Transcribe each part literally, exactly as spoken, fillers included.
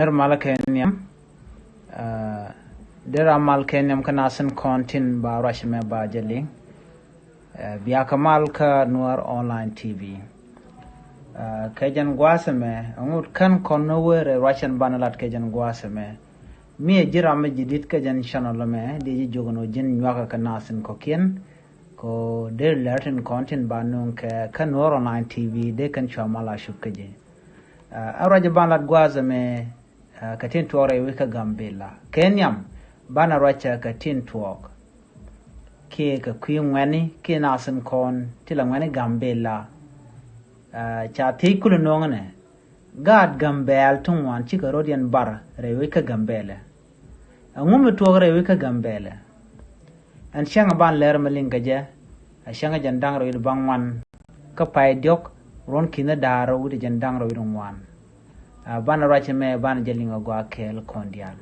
Ner mal kɛ nhiam. Dee ram mal kɛ nhiam kä nasin kɔn tin ba ruac mɛ ba jɛ liŋ. Bia kɛ mal kä Nuer Online T V. Kɛ jɛn gua̱a̱th mɛ aŋut kän kɔn ni wee rɛ ruac ɛn banɛ lat kɛ jɛn gua̱a̱th mɛ. Mi ɛ ji̱ ram mi ji̱ dit kɛ jɛn channel mɛ di ji̱ jiök ni ji̱n nyuakä kɛ nasin kɔ̱kiɛn. Kɛ dee lɛr tin kɔn tin ba nuŋ kɛ kä Nuer Online T V dee kɛn cua mal a cup kä ji̱. Ɛ ruac ban lat gua̱a̱th mɛ kɛ tin tuɔɔk rɛy wec kä Gambela. Kɛ nhiam banɛ ruac kɛ tin tuɔɔk kiɛ kɛ kui̱ ŋuɛ̈ni kiɛ nasin kɔn ti la ŋuɛ̈ni Gambela. Ca thiec kulɛ no̱o̱ŋ nɛ gaat Gambela ti ŋuan cikɛ rɔ̱diɛn bar rɛy wec kä Gambela. Ɛŋu mi tuɔɔk rɛy wec kä Gambela? Ɛn cäŋ ban lɛr mi liŋ kɛ jɛ. Ɛ cäŋ jɛn da̱ŋ rɛw wi̱cdɛ baŋ ŋuan kä pay diɔ̱k ruɔ̱n ki̱n da̱a̱r rɛw wi̱cdɛ jɛn da̱ŋ rɛw wi̱cdɛ ŋuan. Banɛ ruac mɛ banɛ jɛ liŋ a gɔaa kɛɛl kɔn diaal.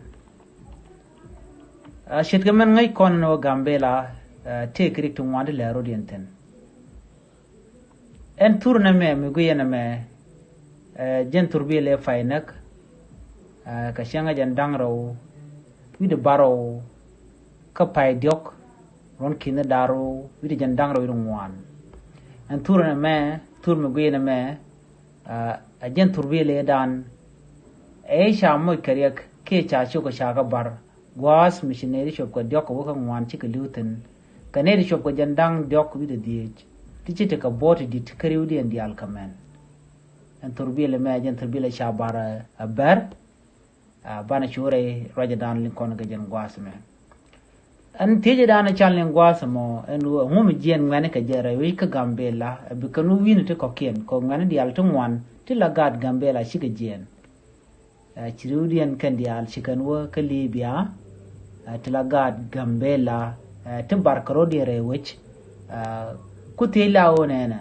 Ce̱tkɛ mɛn ŋäc kɔn ni wä Gambela. Tëë kɛ rik ti ŋuan ti lɛr rɔ̱diɛn thi̱n. Ɛn thur nɛmɛ mi guiyɛ nɛmɛ. Jɛn thur bi lɛ pay näk. Kɛ cäŋ jɛn da̱ŋ rɛw wi̱cdɛ bar rɛw kä pay diɔ̱k ruɔ̱n ki̱n da̱a̱r rɛw wi̱cdɛ jɛn da̱ŋ rɛw wi̱cdɛ ŋuan. Ɛn thur nɛmɛ thur mi guiyɛ nɛmɛ. Ɛ jɛn thur bi lɛ dan ɛ ca moc kɛ riɛk kiɛ ca cok kɛ ca kɛ bar. Gua̱a̱th mi ci nɛy ti cuɔp kɛ diɔ̱k kɛ wä kä ŋuan cikɛ li̱w thi̱n. Kɛ nɛy ti cuɔp kɛ jɛn da̱ŋ diɔ̱k wi̱cdɛ dhieec ti ci tekɛ buɔ̱ɔ̱t ti di̱t kä ri̱wdiɛn diaal kɛ mɛn. Ɛn thurbilɛ mɛ jɛn thurbilɛ ca bar ɛ bɛr. Banɛ cu rɛy ruacdan liŋ kɔn kɛ jɛn gua̱a̱th mɛ. Ɛn thiecdan ɛ can liŋ gua̱a̱th mɔ ɛn ɣöö ɛŋu mi jiɛn ŋuɛ̈ni kɛ jɛ rɛy wec kä Gambela ɛ bi kɛn wä wi̱ni ti kɔ̱kiɛn kɛ ŋuɛ̈ni diaal ti ŋuan ti la gaat Gambela cikɛ jiɛn. Ci riwdiɛn kɛn diaal ci kɛn wä kä Libya. Ti la gaat Gambela ti bar kɛ rɔ̱diɛn rɛy wec. Ku thiec la ɣöö nɛnɛ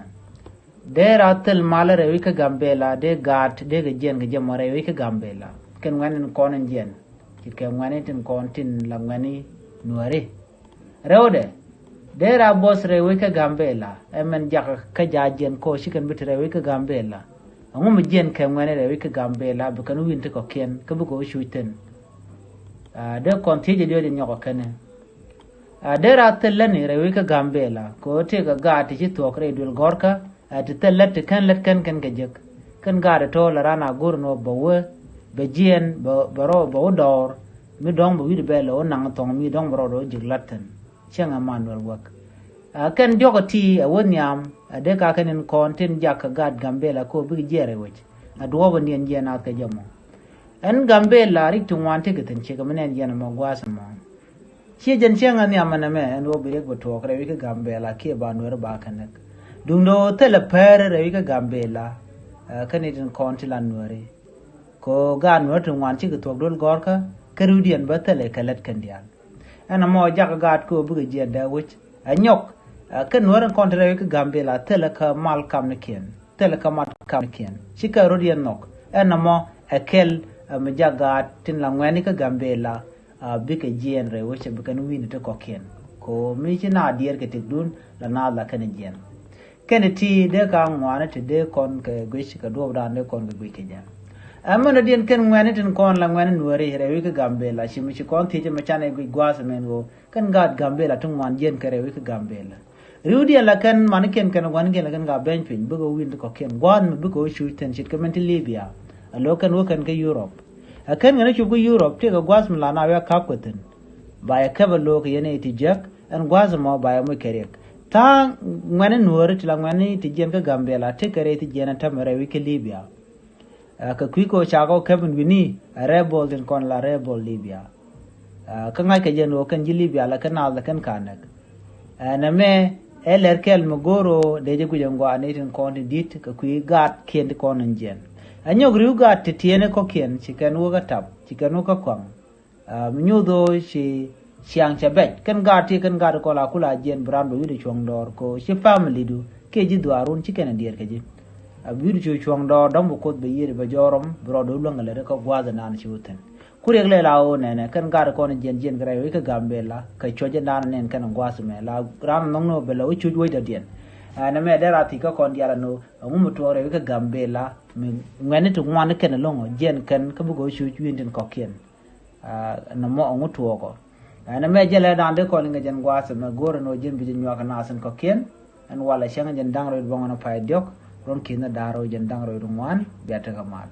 dee ra thil malä rɛy wec kä Gambela dee gaat dee kɛ jiɛn kɛ jɛ mɔ rɛy wec kä Gambela. Kɛn ŋuɛ̈ni tin kɔn in jiɛn ci kɛ ŋuɛ̈ni tin kɔn tin la ŋuɛ̈ni Nuäri. Rɛwdɛ dee ra buɔth rɛy wec kä Gambela. Ɛmɛn jakä kä ja̱ jiɛn kɔ ci kɛn bi ti rɛy wec kä Gambela. Ɛŋu mi jiɛn kɛ ŋuɛ̈ni rɛy wec kä Gambela bi kɛn wi̱n ti kɔ̱kiɛn kä bi kɛ wä cuc thi̱n. Dee kɔn thiecɛ diɔ̱ɔ̱c in nyɔkɔ kɛn. Dee ra thil läni rɛy wec kä Gambela kɛ ɣöö tëëkɛ gaat ti ci thuɔ̱k rɛy duël gɔ̱rkä. Ti thil lät ti kɛn lät kɛn kɛn kɛ jek. Kɛn gaat ti tɔ̱ la ran a go̱r in wä bɛ wä bɛ jiɛn bɛ rɔ bɛ wä dɔɔr. Mi dɔ̱ŋ bɛ wi̱cdɛ bɛ lɛ wä naŋ thɔŋ mi dɔ̱ŋ bɛ rɔ dɔ̱ jek la̱t thi̱n. Cäŋ Emmanuel Wek. Kɛn diɔ̱k ɛ ti ɛ wä nhiam. Ɛ dee ka kɛn in kɔn tin jak kɛ gaat Gambela kɛ ɣöö bikɛ jiɛɛr ɛ wec. Ɛ duɔ̱ɔ̱p in diɛn jiɛɛn naath kɛ jɛ mɔ. Ɛn Gambela rik ti ŋuan tekɛ thi̱n cikɛ mi nɛn jiɛn ɛmɔ gua̱a̱th ɛmɔ. Ciɛ jɛn cäŋ ɛ nhiam ɛn ɛmɛ ɛn ɣöö bi riɛk bɛ tuɔɔk rɛy wec kä Gambela kiɛ ba Nuäri ba kɛ näk. Duundɛ ɣöö thilɛ pɛr rɛy wec kä Gambela. Kä ni tin kɔn ti la Nuäri kɛ ɣöö gaat Nuäri ti ŋuan cikɛ thuɔ̱k duel gɔ̱rkä kä riwdiɛn bä thilɛ kɛ lät kɛn diaal. Ɛn ɛmɔ jakä gaat kɛ ɣöö bikɛ jiɛn dee wec ɛ nyɔk. Kä Nuäri kɔn ti rɛy wec kä Gambela thilɛ kä mal kamnikiɛn. Thilɛ kä mal kamnikiɛn ci kɛ rɔ̱diɛn nhɔk. Ɛn ɛmɔ ɛ kɛl mi jak gaat tin la ŋuɛ̈ni kä Gambela. Bikɛ jiɛɛn rɛy wecɛ bikɛn wi̱ni ti kɔ̱kiɛn kɛ ɣöö mi ci naath diɛɛr kɛ tëkdun la naath la kɛn jiɛɛn. Kɛn ti dee ka ŋuani ti dee kɔn kɛ guic kɛ duɔ̱ɔ̱pdan dee kɔn kɛ guic kɛ jɛ. Ɛmɛn ɛ diɛn kɛn ŋuɛ̈ni tin kɔn la ŋuɛ̈ni Nuäri rɛy wec kä Gambela ci mi ci kɔn thiecä mi canɛ guic gua̱a̱th ɛmɛn ɣöö kɛn gaat Gambela ti ŋuan jiɛɛn kɛ rɛy wec kä Gambela. Riwdiɛn la kɛn manikiɛn kɛn gua̱nikiɛn la kɛn ka bɛny piny bikɛ wä wi̱n ti kɔ̱kiɛn gua̱a̱th mi bikɛ wä cuc thi̱n ce̱tkɛ min ti Libya. Alo kɛn wä kɛn kä Europe. Ɛ kɛn kɛn cup kä Europe tëëkɛ gua̱a̱th mi la na wiak ka̱p kɛ thi̱n. Ba yɛ kɛp ɛ lo̱o̱k yɛn i̱ ti jiäk ɛn gua̱a̱th ɛmɔ ba yɛ moc kɛ riɛk. Tha̱a̱ŋ ŋuɛ̈ni Nuäri ti la ŋuɛ̈ni ti jiɛn kä Gambela tëëkɛ rɛy ti jiɛn ɛ täämɛ rɛy wec kä Libya. Kɛ kui̱ kɛ ɣöö ca kɔ kɛp in wi̱ni ɛ rebel tin kɔn la rebel Libya. Kä ŋa̱ckɛ jɛn ɣöö kɛn ji̱ Libya la kɛn naath la kɛn ka näk. Ɛn ɛmɛ ɛ lɛr kɛl mi go̱o̱r ɣöö dee jɛ guic ɛn gɔaa ni tin kɔn ti di̱t kɛ kui̱ gaatkiɛn ti kɔn in jiɛn. Ɛ nyɔk ri̱w gaat ti tiɛɛni kɔ̱kiɛn ci kɛn wä kä tap ci kɛn wä kä kɔaŋ. Mi nyuuth ɣöö ci ciaŋ cɛ bɛc kɛn gaat ti kɛn gaat kɔn la kula jiɛn bi raan bɛ wi̱cdɛ cuɔ̱ŋ dɔɔr kɛ ɣöö ci family du kiɛ ji̱ dhuaarun ci kɛn ɛ diɛɛr kɛ ji̱. A bi wi̱cdɛ cu cuɔ̱ŋ dɔɔr dɔ̱ŋ bi Kuoth bɛ yiëëd bɛ jɔɔr rɔm bi rɔɔdɛ wä luäŋ kɛ lät kä gua̱a̱th ɛnan ci wä thi̱n. Ku riɛk lɛ la ɣöö nɛnɛ kɛn gaat kɔn jiɛn jiɛn kɛ rɛy wec kä Gambela kɛ cuɔ̱c ɛnan nɛn kɛn gua̱a̱th ɛmɛ la raan nhɔk ni ɣöö bɛ la wä cuc wecdɔ̱diɛn. Ɛn ɛmɛ dee ra thi̱k kä kɔn diaal ɛn ɣöö ɛŋu mi tuɔɔk rɛy wec kä Gambela. Mi ŋuɛ̈tni ti ŋuan kɛn ɛlɔ̱ŋ ɔ jiɛn kɛn kä bikɛ ɣöö cu wi̱i̱n tin kɔ̱kiɛn. Nɔmɔ ɔŋu tuɔɔkɔ. Ɛn ɛmɛ jɛlɛ da̱a̱n dee kɔn iŋɛ jɛn gua̱a̱th ɛmɛ go̱o̱rɛ ni ɣöö ji̱n bi jɛ nyuak naath in kɔ̱kiɛn. Ɛn walɛ cäŋ jɛn da̱ŋ rɛw wi̱cdɛ bäŋuan pay diɔ̱k, ruɔ̱n ki̱n ni da̱ŋ rɛw jɛn da̱ŋ rɛw wi̱cdɛ ŋuan, bia tekɛ mal.